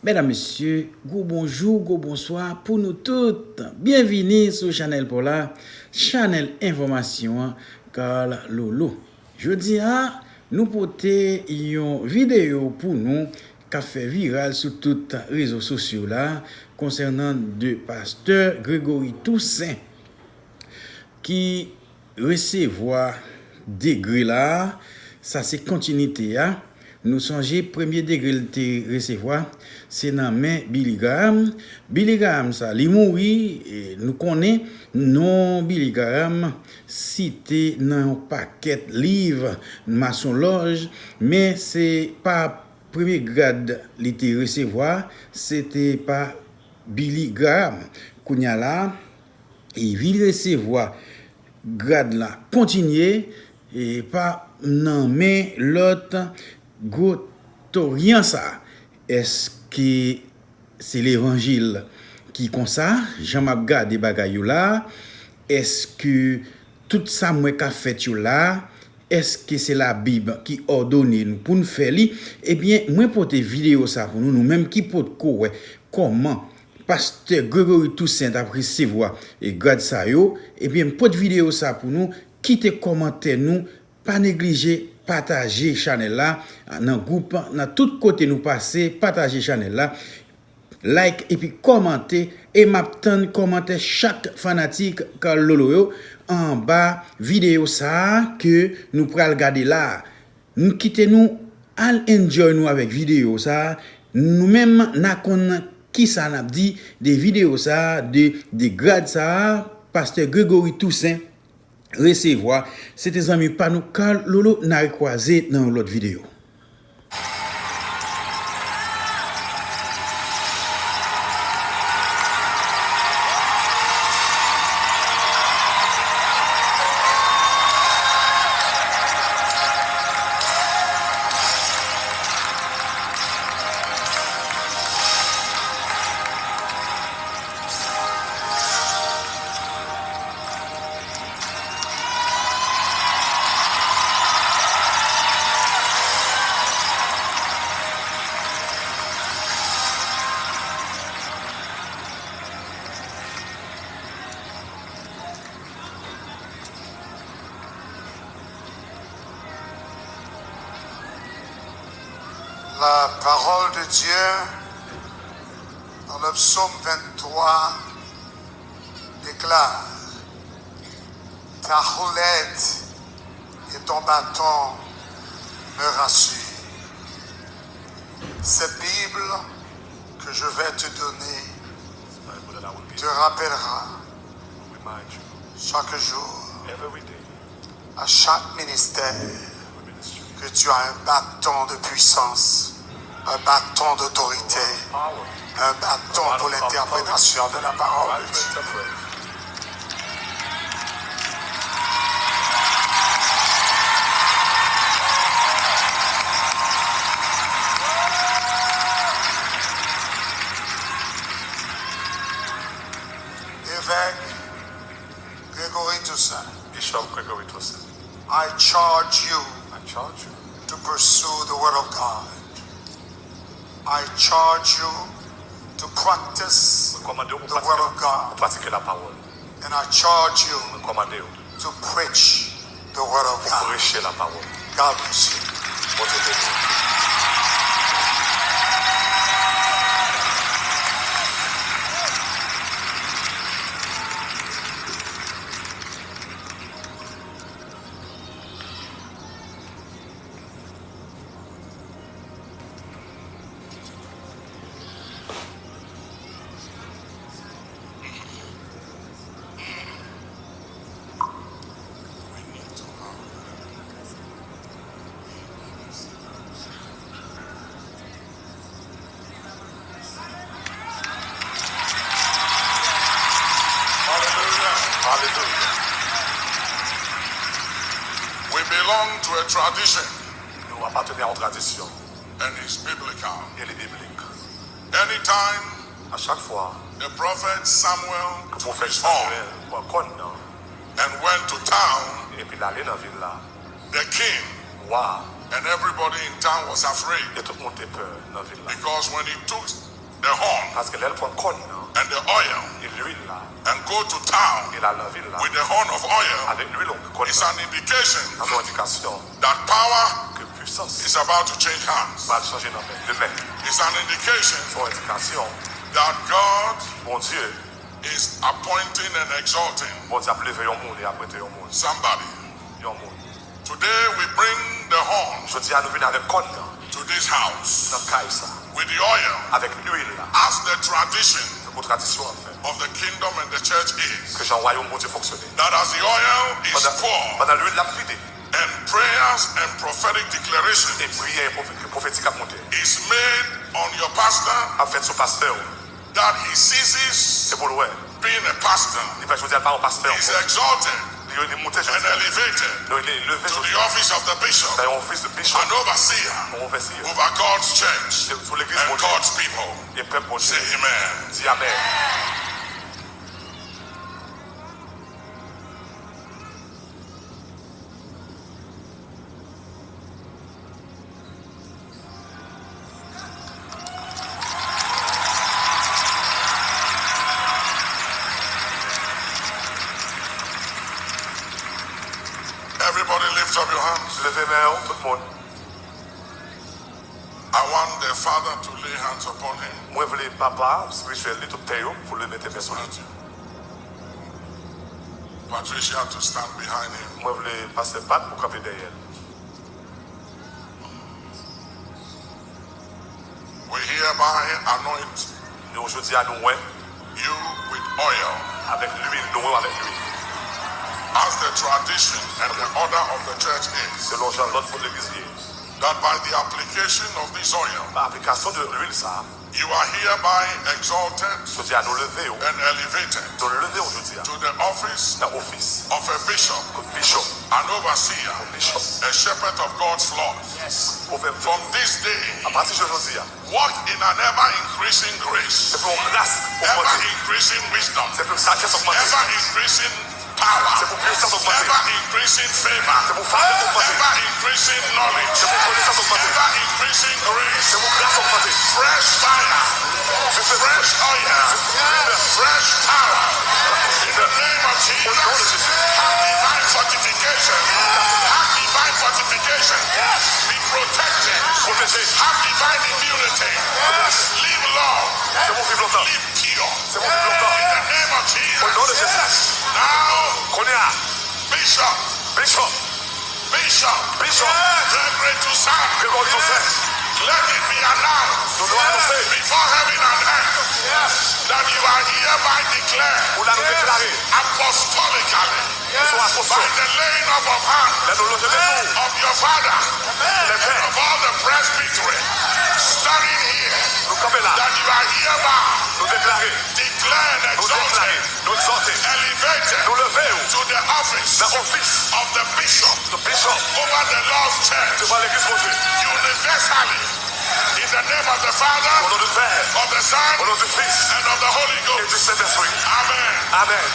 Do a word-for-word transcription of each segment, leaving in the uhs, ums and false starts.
Medam, mesye, gwo bonjou, gwo bonswa pou nou tout. Byenvini sou chanèl pa w la, chanèl enfòmasyon an, Carl Lolo. Jodi a, nou pote yon videyo pou nou k ap fè viral sou tout rezo sosyo la konsènan de pastè Gregory Toussaint ki resevwa degre la, sa se kontinite a. Nou sonje premye degre l te resevwa, se nan men Billy Graham. Billy Graham sa, li mouri, e nou konnen non Billy Graham site nan yon pakèt liv masonlòj, men se pa premye grad li te resevwa, se te pa Billy Graham. Kounye a la, e vin resevwa grad la kontinye, e pa nan men lòt gwo toryan sa. Èske se levanjil ki konsa, jan m ap gade bagay yo la? Èske tout sa m wè k ap fèt yo la, èske se Labib ki òdone nou pou n fè li? Ebyen, mwen pote videyo sa pou nou, nou menm ki potko wè kòman pastè Gregory Toussaint t ap resevwa e grad sa yo, ebyen, m pote videyo sa pou nou. Kite kòmantè nou, pa neglije pataje chanèl la nan gwoup, nan tout kote nou pase, pataje chanèl la, like epi kòmante, e m ap tann kòmantè chak fanatik Carl Lolo yo anba videyo sa a ke nou pral gade la a. Nou kite nou al enjoy nou avèk videyo sa a. Nou menm n a konn kisa n ap di de videyo sa a, de, de grad sa a, pastè Gregory Toussaint resevwa. Se te zanmi pa nou Carl Lolo, n a rekwaze nan yon lòt videyo. La parole de Dieu dans le psaume vingt-trois déclare, ta houlette et ton bâton me rassurent. Cette Bible que je vais te donner te rappellera chaque jour, à chaque ministère, que tu as un bâton de puissance, un bâton d'autorité, un bâton pour l'interprétation de la parole de Dieu. Évêque Gregory Toussaint, Bishop Gregory Toussaint, I charge you I charge you to pursue the word of God. I charge you to practice Mwen kòmande w pou the word of God. Pratike lapawòl. And I charge you Mwen kòmande w to preach the word of God. Preche lapawòl. God bless you. Bondye beni w. Hallelujah. Hallelujah. We belong to a tradition. Nou aparteni a yon tradisyon. And it's biblical. E li biblik. Anytime A chak fwa the prophet Samuel ke took pwofèt his horn, Samyèl pran kòn nan and went to town, epi l ale nan vil la, the king wa and everybody in town was afraid, e tout moun te pè nan vil la. Because when he took the horn Paske lè l pran kòn nan and the oil e lwil la, and go to town e l al nan vil la with the horn of oil avèk lwil kòn is nan, an indication sa se yon endikasyon that power ke pwisans is about to change hands. Pral chanje nan men, de men. It's an indication Se yon endikasyon that God Bondye is appointing and exalting Bondye ap leve yon moun e ap mete yon moun. Somebody. Yon moun. Today we bring the horn Jodi a nou vin avèk kòn nan to this house nan kay sa, with the oil avèk lwil la, as the tradition tankou tradisyon an fè, of the kingdom and the church is. Ke jan wayòm Bondye fonksyone. That as the oil is Pandan, poured pandan lwil la ap vide, and prayers and prophetic declaration e priyè pwofe- pwofetik ap monte, is made on your pastor, ap fèt sou pastè w, that he ceases Se pou l wè. being a pastor. Li fè jodi a l pa yon pastè ankò. He's exalted Li, li moute and jodi a. elevated Li, li leve to jodi the a. office of the bishop, Nan yon ofis de bishop. An overseer Yon ofisye. over God's church Sou legliz and Bondye. God's people. E pèp Bondye. Say amen. Di amèn. Everybody lift up your hands. Leve men w, tout moun. I want the Father to lay hands upon him. Mwen vle papa espirityèl li, tout tè yo, pou li mete men sou li. Patricia to stand behind him. Mwen vle pastè Pat pou kanpe dèyè l. We hereby anoint Nou, jodi a, nou wè you with oil avèk lwil, nou wè w avèk lwil. as the tradition and the order of the church is. Selon jan lòd pou legliz ye. That by the application of this oil, Pa aplikasyon de lwil sa a, you are hereby exalted jodi a, nou leve w, and elevated nou leve w jodi a, to the office nan ofis of a bishop, kot bishop, an overseer, bishop, a shepherd of God's flock. Pwovèb. From this day, Apati de jodi a, walk in an ever increasing grace, se pou yon gras ever ogmante, increasing wisdom, se pou sajès ogmante, ever increasing power, se pou pwisans ogmante, ever increasing favor, se pou favè ogmante, ever increasing knowledge, se pou konesans ogmante, ever increasing grace, se pou gras ogmante. Fresh fire, Dife, fresh oil, fresh power. In the name of Jesus, have divine fortification, have divine fortification. Be protected, Pwoteje. Have divine immunity. Live long, Se pou viv lontan. Live pure. Se pou viv lontan. In the name of Jesus. O non de Jezi. Now, Kounye a, Bishop, Bishop, Bishop, Bishop, Gregory Toussaint, Gregory Toussaint, let it be announced, nou dwe anonse, before heaven and earth, that you are hereby declared, ou la nou deklare, apostolically, ou se yon apostòl, by the laying up of hands, lè nou loje men sou ou, of your father, lè pè, and of all the presbytery standing here, nou kanpe la, that you are hereby nou deklare, declared, nou deklare, exalted, nou egzòlte, elevated, nou leve w to the office nan ofis of the bishop, the bishop, over the Lord's church, devan legliz Bondye, universally, in the name of the Father, o non de Pè, of the Son, o non du Fils, and of the Holy Ghost, e du Sentespri. Amen. Amèn.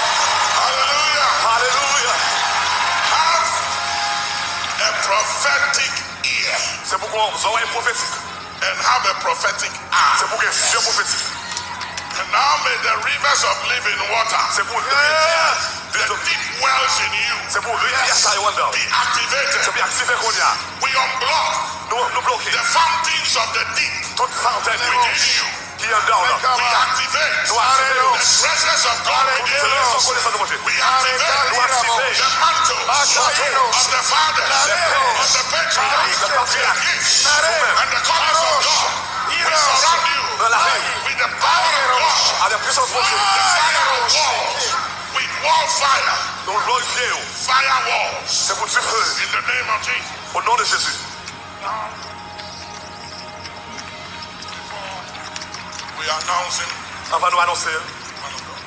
Hallelujah. Alelouya. Have a prophetic ear. Se pou gen zòrèy pwofetik. And have a prophetic eye. Se pou gen zye pwofetik. And now may the rivers of living water, se pou rivyè, the deep wells in you, se pou rivyè sa yo anndan, be activated. Se pou aktive kounye a. We unblock, nou, nou bloke, the fountains of the deep, tout fontèn yo, within you, ki anndan w nan. We activate, nou aktive yo, the presence of God within you. Prezans konesans Bondye. We activate, nou aktive, the mantle, manto, of the fathers, lè pè, of the patriarchs, lè patriyach, the gifts, ou menm, and the callings of God. We surround you, nan lame, with the power of God, avèk pwisans Bondye, the fire of walls, with wall fire, nou glorifye yo, fire walls, se pou dife, in the name of Jesus. O non de Jezi. We are announcing, anvan nou anonse l, man of God.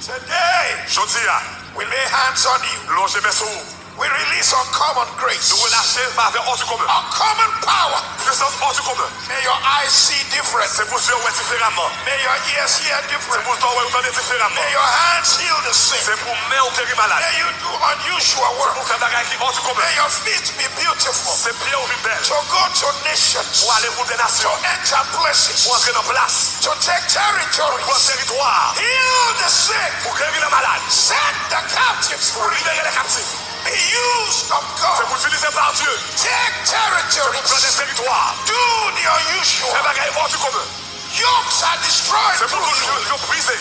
Today, jodi a, we lay hands on you. Lonje men sou ou. We release uncommon grace. Nou relache favè hors du commun. Uncommon power. Pwisans hors du commun. May your eyes see different. Se pou zye w wè diferaman. May your ears hear different. Se pou zòrèy ou tande diferaman. May your hands heal the sick. Se pou men w geri malad. May you do unusual work. Se pou w fè bagay ki hors du commun. May your feet be beautiful. Se pye w vin bèl. To go to nations. Pou ale pou de nasyon. To enter places. Pou antre nan plas. To take territories. Pou pran teritwa. Heal the sick. Pou geri lè malad. Set the captives free. Pou libere lè kaptif. Be used of God. Se pou itilize pa Dye. Take territories. Se pou pran de teritwa. Do the unusual. Fè bagay hors du commun. Yokes are destroyed through you. Se pou tout yo, yo brize.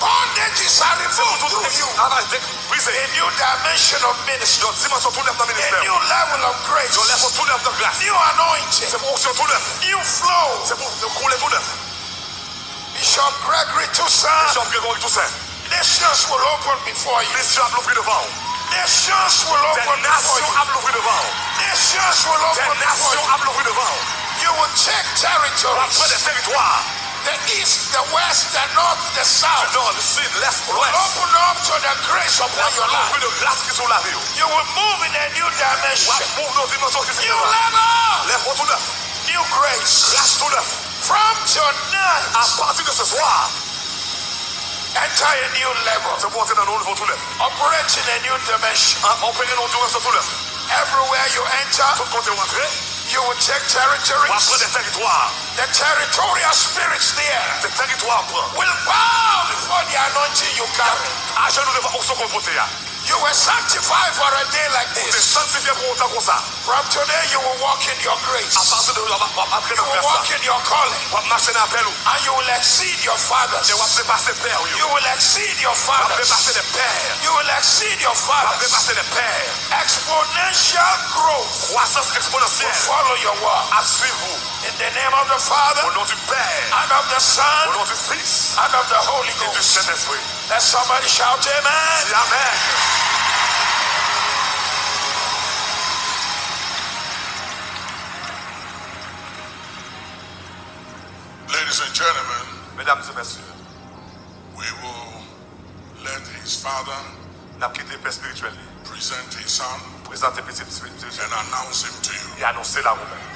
Bondages are removed through you. Travay de-, brize. A new dimension of ministry. Yon dimansyon tou nèf nan ministè. A new level of grace. Yon level tou nèf nan gras. New anointing. Se pou onksyon tou nèf. New flow. Se pou koule tou nèf. Bishop Gregory Toussaint. Bishop Gregory Toussaint. Nations will open before you. Nasyon ap louvri devan w. Nations will open before you. Des nasyon ap louvri devan w. Nations will open before you. Des nasyon ap louvri devan w. You will take territories. W ap pran de teritwa. The east, the west, the north, the south. Du nord, du sud, l'est, l'ouest. Will open up to the grace upon your life. L ap louvri de gras ki sou lavi w. You will move in a new dimension. W ap move nan dimansyon ki diferan. New level. Level tou nèf. New grace. Gras tou nèf. From tonight, à partir de ce soir, enter a new level. Se pou antre nan yon nivo tou nèf. Operate in a new dimension. An, opere nan yon dimansyon tou nèf. Everywhere you enter, tout kote w antre, you will take territories. W ap pran de teritwa. The territorial spirits there, de teritwa w ap pran, will bow before the anointing you carry. Y ap ajenou devan onksyon ke w pote a. You were sanctified for a day like this. Ou te sanktifye pou yon tan konsa. From today, you will walk in your grace. Apati de jodi a, w ap, w ap antre nan gras la. You will walk in your calling. W ap mache nan apèl ou. And you will exceed your fathers. E w ap depase pè w yo. You will exceed your fathers. W ap depase de pè. You will exceed your fathers. W ap depase de pè. Exponential growth. Kwasans eksponansyèl. Will follow your walk. Ap swiv ou. In the name of the Father, au nom du Père, and of the Son, au nom du Fils, and of the Holy Ghost, et du Saint-Esprit. Let somebody shout amen. Di amèn. Ladies and gentlemen, mesdames et messieurs, we will let his father, n ap kite pè espirityèl li, present his son, prezante pitit espirityèl li, and announce him to you, e anonse l a ou menm.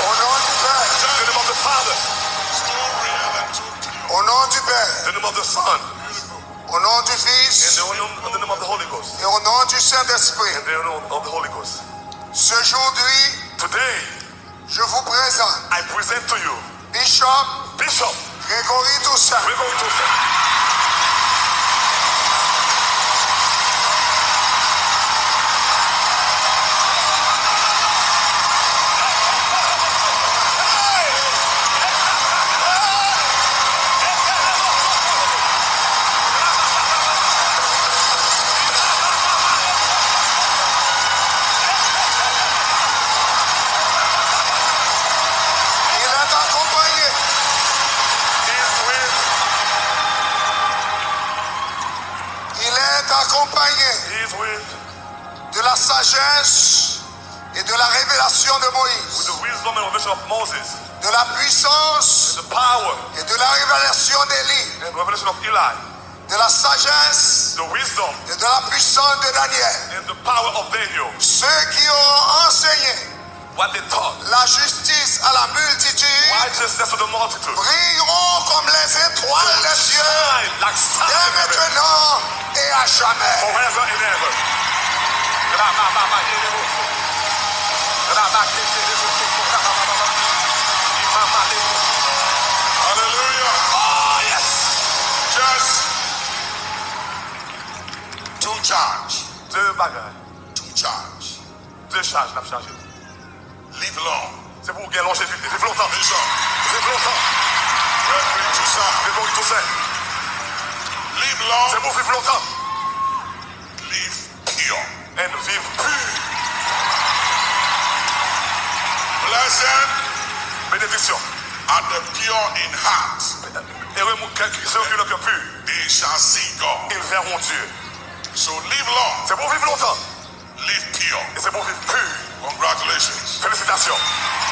Au nom du Père. In the name of the Father. Au nom du Père. In the name of the Son. Au nom du Fils. In the name, in the name of the Holy Ghost. Et au nom du Saint-Esprit. In the name of the Holy Ghost. Ce jour-là, today, je vous présente, I present to you, Bishop, Bishop, Gregory Toussaint. Gregory Toussaint. Il est accompagné. He is with. Il est accompagné. He is with. De la sagesse et de la révélation de Moïse, with the wisdom and revelation of Moses, de la puissance, the power, et de la révélation d'Élie, and revelation of Eli, de la sagesse, the wisdom, et de la puissance de Daniel. And the power of Daniel. Ceux qui auront enseigné, what they taught, la justice à la multitude, righteousness to the multitude, brilleront comme les étoiles des cieux, shine like stars in heaven, dès maintenant et à jamais. Forever and ever. Hallelujah. Oh, yes. Just two charge. De bagay. Two charge. De chaj n ap chaje. Live long. Se pou w gen lonjevite. Viv lontan. Viv lontan. Gregory Toussaint. Gregory Toussaint. Live long. Se pou w viv lontan. Live pure. And viv pi. Blessed. Benediksyon. Are the pure in heart. Ere moun kè ki se yo ki nan kè pi. They shall see God. Ils verront Dieu. So live long. Se pou w viv lontan. Live pure. E se pou w viv pi. Congratulations. Felisitasyon.